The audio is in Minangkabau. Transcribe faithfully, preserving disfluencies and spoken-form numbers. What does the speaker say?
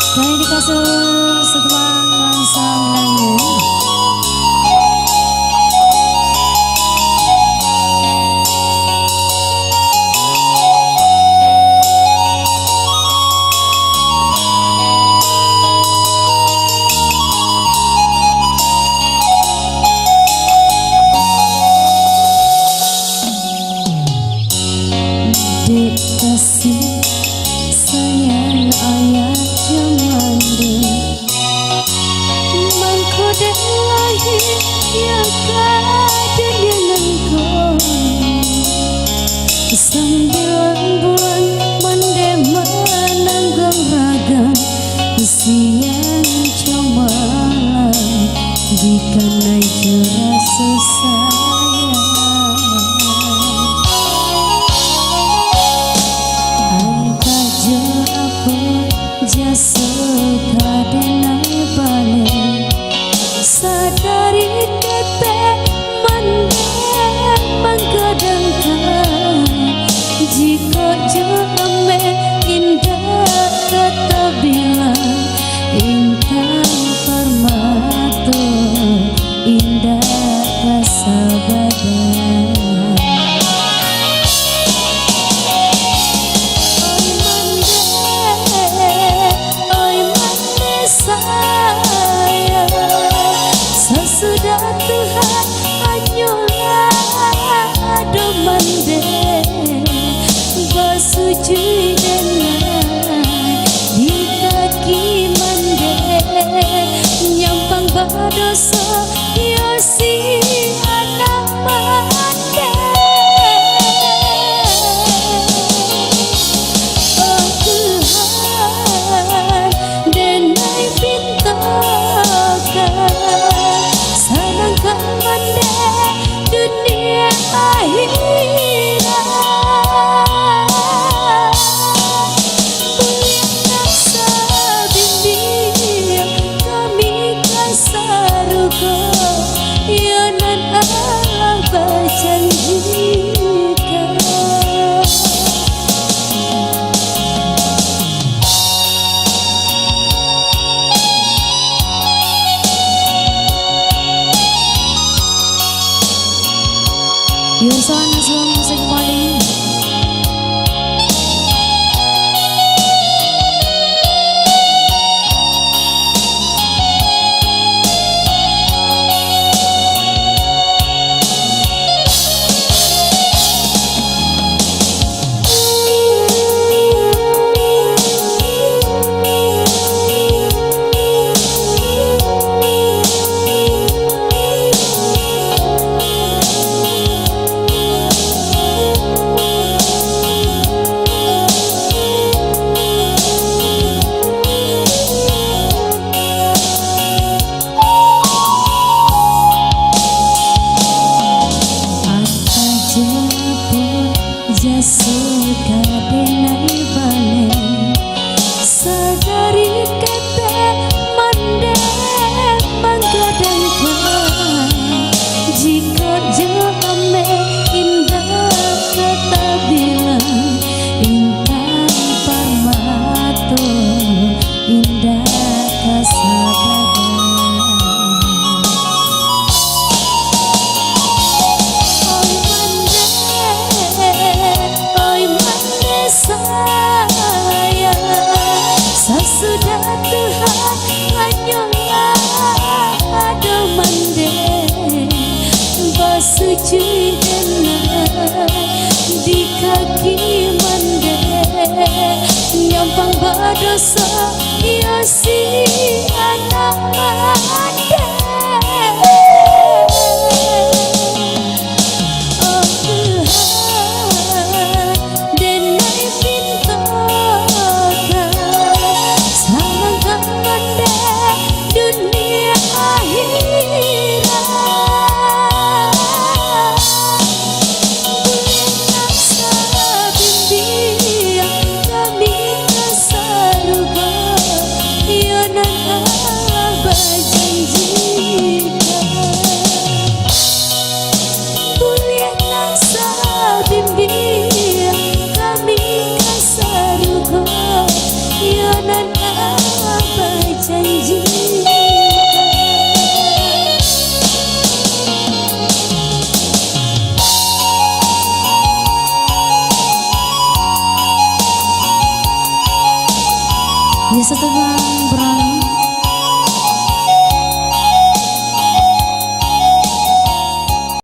Kami dikasih setelah mansang nangin. Dek kasih sayang ayah jo mandeh, mangko dek lahia ka dunia nan ko. Sambilan bulan mandeh manangguang ragam, siang jo malam dikanai jo raso sayang. Antah jo apo jaso ka denai baleh, sadari ketek mandeh manggadangkan, jikok jo ameh indak ka tabilang, intan parmato indak ka sabada. Oi mandeh, oi mandeh sayang, sasudah Tuhan hanyolah ado mandeh, basujui denai di kaki mandeh, nyampang badoso, iyo si anak mandeh. Oh Tuhan, denai pintokan, sanangkan mandeh dunia akhirat. Buliah nak sabimbia kami ka sarugo, iyo nan Allah bajanjikan. Yurson, Azwan, musik paling. Apa ja pun jaso ka denai baleh, sadari ketek mandeh manggadangkan, jikok jo ameh indak ka tabilang, intan parmato indak ka sabada. Oi mandeh, oi mandeh sayang, sasudah Tuhan hanyolah ado mandeh, basujui denai di kaki mandeh, nyampang badoso, iyo si anak mandeh. Oh Tuhan, denai pintokan, sanangkan mandeh dunia akhirat. Buliah nak sabimbia kami ka sarugo, iyo nan Allah bajanji. Satebang berang